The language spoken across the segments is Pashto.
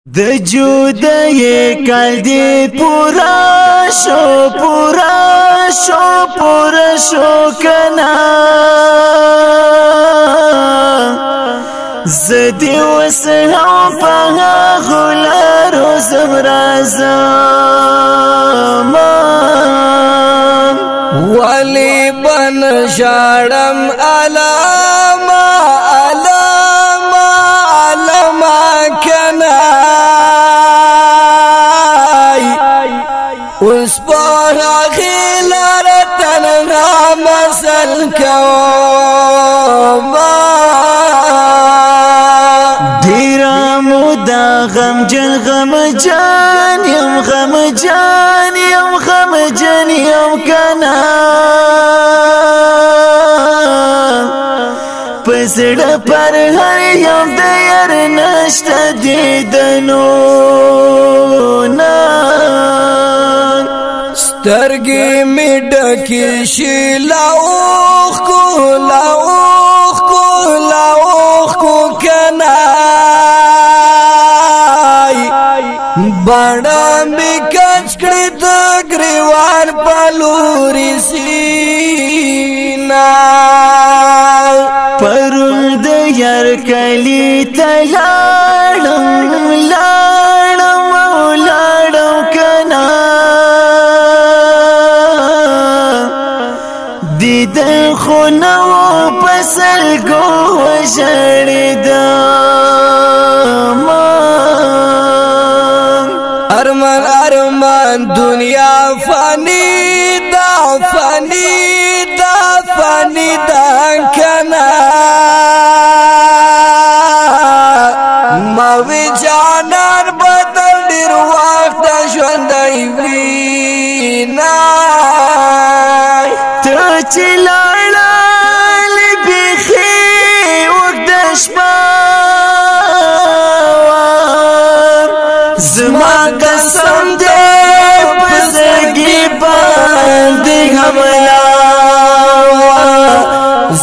د جودې کال دی پورا شو، پورا شو، پورا شو کنا. زدی وس هم په غلارو زمرازم. ولی بن شړم علاما علاما علما کنا، اوس په غیلار تنها مسل کوم. ډیرا مودا غم جن، غم جان یم، غم جان یم، غم جن یم کنا. پسړه پر هر یو د ير نشته دیدنو نا. سترګې می ډکې شي لاوخ کو، لاوخ کو، لاوخ کو کنا. باړه می کچ کړی د گریوان پلوري سینا. پرون د یار کلی ته لاړم، لاړم او لاړم کنا. دیدن خو نو پسل گو ژړېدم. ارمان ارمان دنیا فانی دا، فانی دا، فانی دا کنا. ما وی جانان بدل ډیر وخت ژوندای وینا. ته چې لاړل بیخي اوږده شپه، زما قسم دې په زړګي باندې حمله.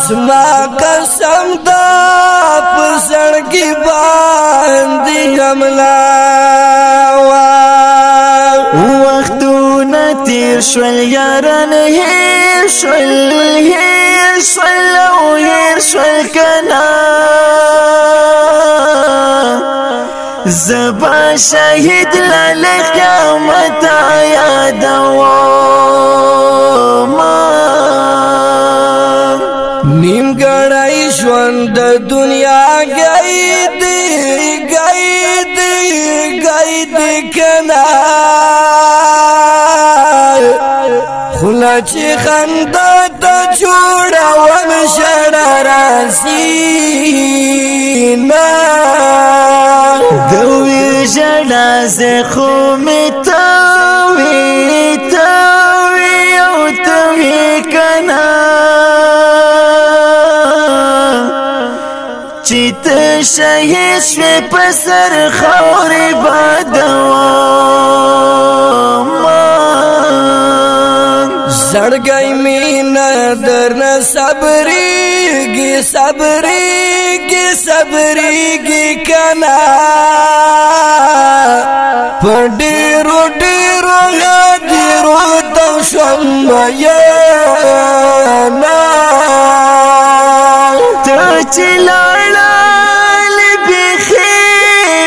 زما قسم دا په زړګي باندې حمله. وختونه تیر شول یاران، هیر شول، هیر شول او هیر شول کنا. زبا شهید لال قیامت یادوم. نیمګړی ژوند د دنیا گئی دی، گئی دی، گئی دی کنا. خلا چې خندا ته جوړه وم شړه راسي نا. دوی ژړا زه خو مې توي توي او توي کنا. چې ته شهید شوې په سر خاورې بادوم. زړګی مینا درنه صبرېږي، صبرېږي، صبرېږي کنا. په ډېرو ډېرو غدیرو ته شوم یانا. ته چې لاړل بیخي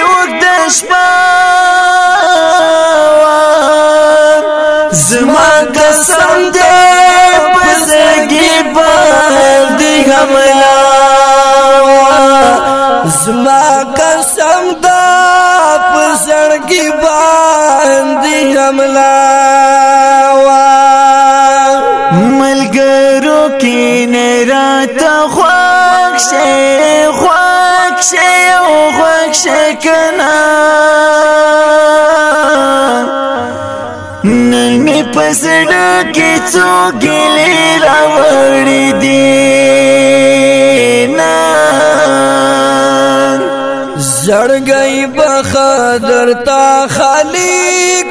اوږده شپه، زما قسم دې په زړګي باندې حمله. زما قسم دا په زړګي باندې حمله. ملګرو کې نه راته خوښ شي، خوښ شي او خوښ شي کنا. نن مې په زړه کې څو ګیلې راوړې دي نا. زړګی بخدرتا خالی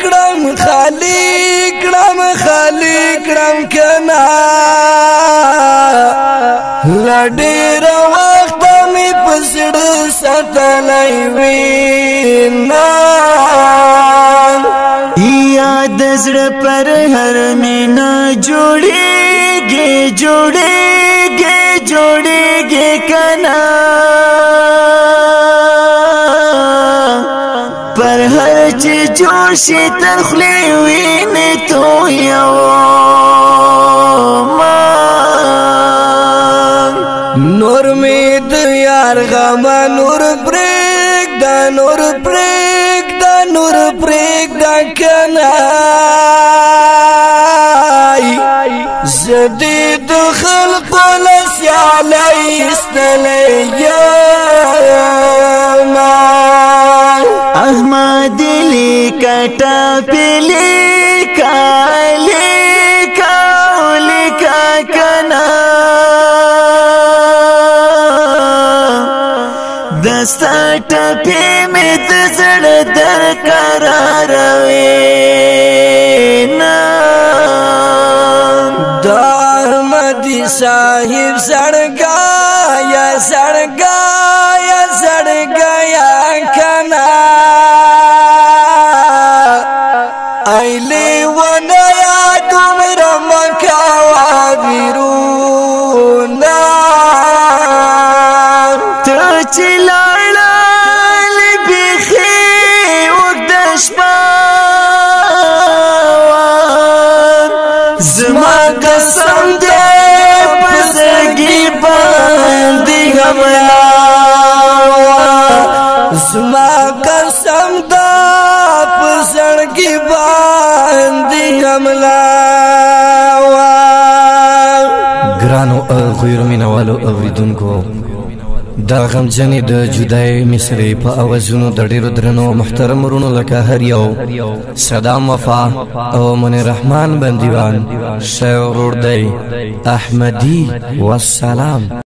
کړم، خالی کړم، خالی کړم کنا. لا ډیر وخت می پسړ ستلای وینا. زړه پر هر مینا جوړیږي جوړیږي جوړیږي کنا، پر هر چې جوړ شي تر خولې وینې تو یو ما. نور می د یار غم نور پرېږده، نور پرېږده، نور پرېږده کنا، زدی د خلق لسیالی استلی یم. احمد لیکټا پلی کالی کالی کا کنا، دستا ټپې مې د زړه در قراروي نا. د احمدی صاحب سړګا یا سړګا یا سړګا یا کنا، ایلی ونه یا دومره مکاوه ویرونه. ته چې لاړل بیخي اوږده شپه، زما قسم دی په زړګي باندې حمله. زما قسم ده په زړګي باندې حمله. ګرانو غیرو مینوالو اوریدونکو، دا غمجنې د جدای مصرې په اوازونو د ډېرو درنو محترم ورونو لکه هر یو صدام وفا او منیر رحمان بندیوان ښه ورور دی احمدي. والسلام.